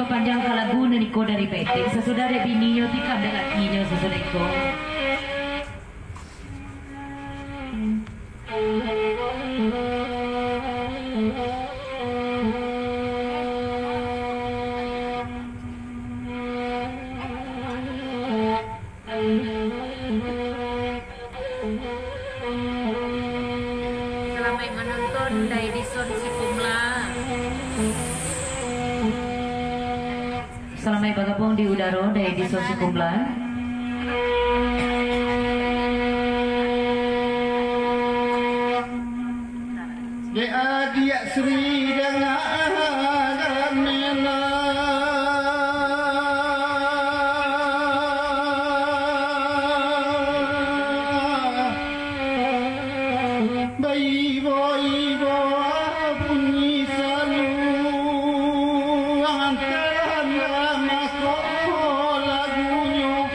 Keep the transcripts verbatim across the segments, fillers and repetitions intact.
Panjang ka lagu nan iko dari Petek, sasudah dek bininyo tikam dek lakinyo sasudah iko. Salamaik manonton dari Dison Sikumla. Salamaik bagabuang di udaro dari Dison Sikumla. Dek adiak Sri Dangak Gamela. Baibo-ibo bunyi saluang antara mako lagunyo.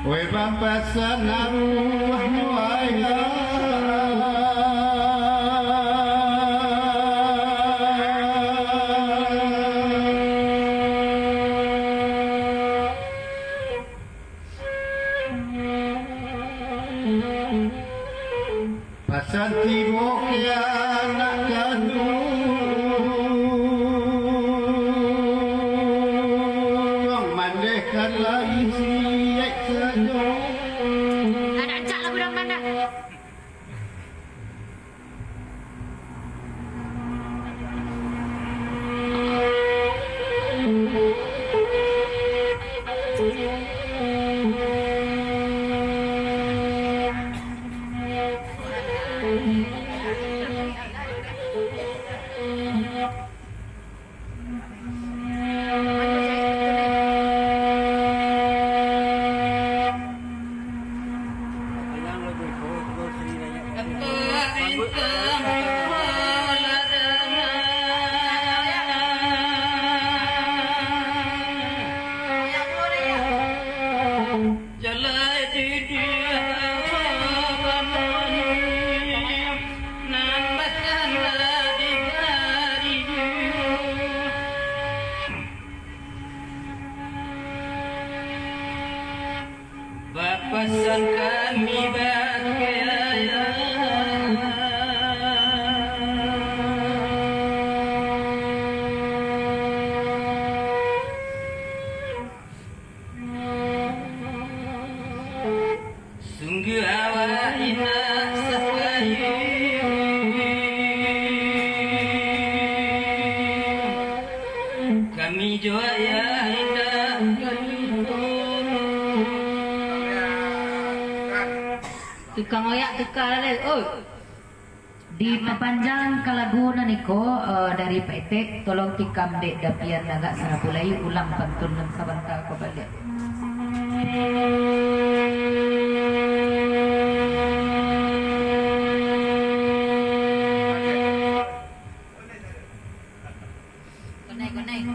Weh, bapasan aruahnyo, ai. Pasan tibo ka anak kanduang, mandeh ka lai siaik sajo. Anak cak lagu dangdang dah. Jalai didiak babanan, nan batanda di baribu. Bapasan kami bakeh ayah. Sungguah awak indak sapayu. Kami jo ayah indak kalupo. Tukang oyak tukar lai, oi. Dipapanjang ka lagu nan iko, eh, dari Pak Etek, tolong tikam dek Dapian agak sarapu lai, ulang pantun nan sabanta ko baliak. Konai, konai.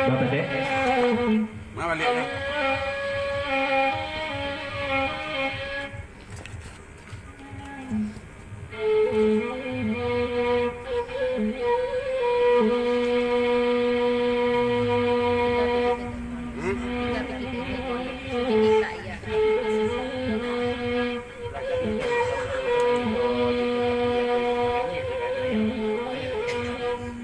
Babadek. Ma baliak tu.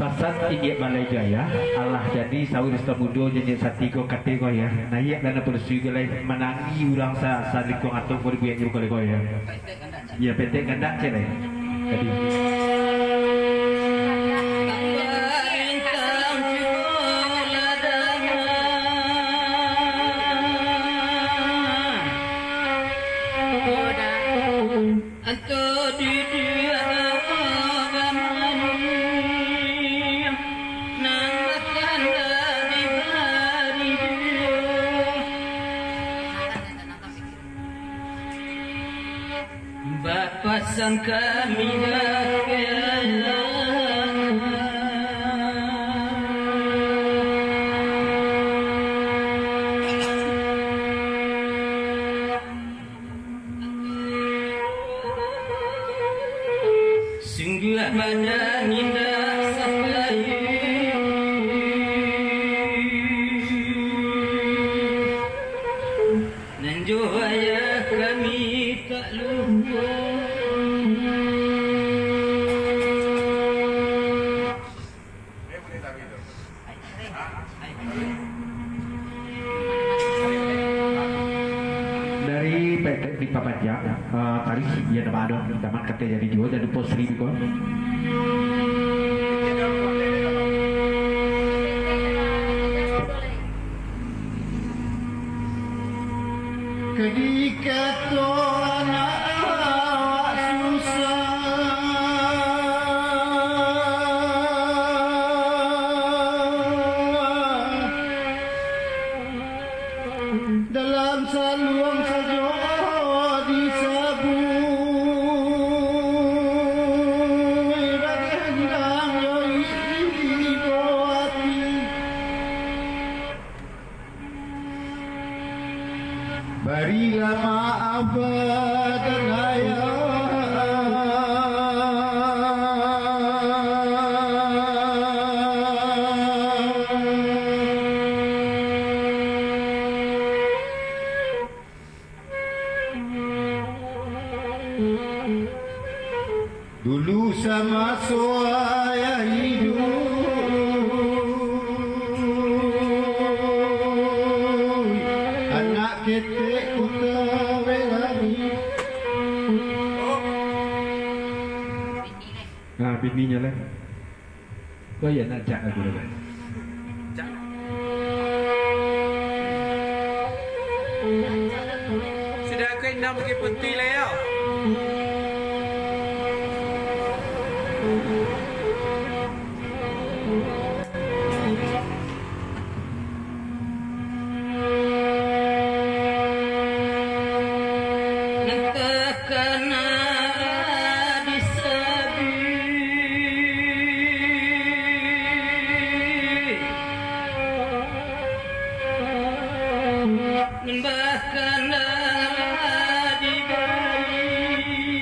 Pasan indik balai jo ayah, alah jadi sawir samudo nyenyek sati ko kate ko ayah. Naiak lah nan padusi ko lai, manangi urang sa-, salingkuang atok ko dibuek nyo ko lai ko ayah. Iyo, Pak Etek kandak cek lai. Tadi. Anto di dia ramai nan batanda di baribu. Bapasan kami bakeh ayah. Dari P T di Papanjak, eh, tarikh, ya, nama ado, zaman kata jadi juo, jadi posri juo. Kadikato anak awak susah, dalam saluang sajo disabuik, bagendang jo ibo ati. Barilah maaf, Aba dan Ayah. Dulu samaso ayah iduik, anak ketek kuta berani. Ah, bininyo lah. Oh iya, nak cak lagu dulu. Sudah aku endam pakai putih lah, yo. Nan takana disabi, nan bakana dibali,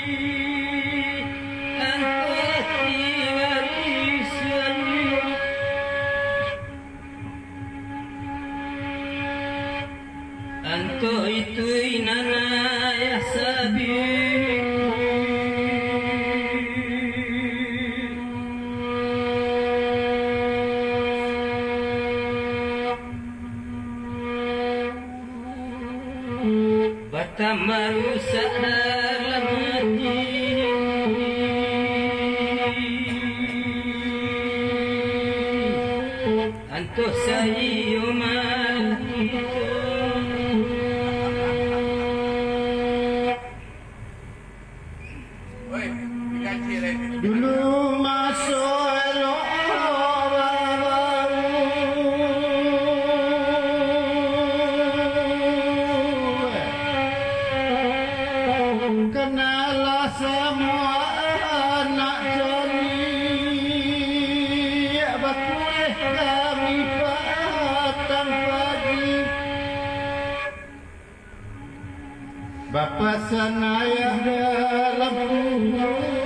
antoh tiwari suami. Antoh itu inan ayah sabi. Batambah rusak dalam ati. Antoh saiyo malah kito. Dulu maso elok baru, kanalah samua anak caniak, bakuleh kami patang pagi. Bapasan ayah dalam kubua.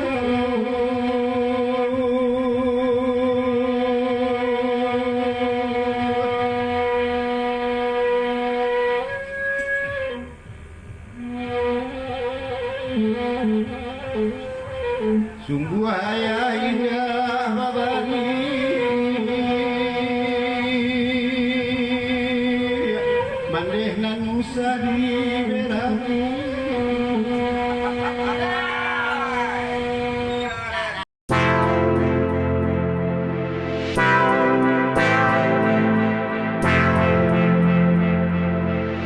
Sungguah ayah indak babani, mandeh nan usah diberani.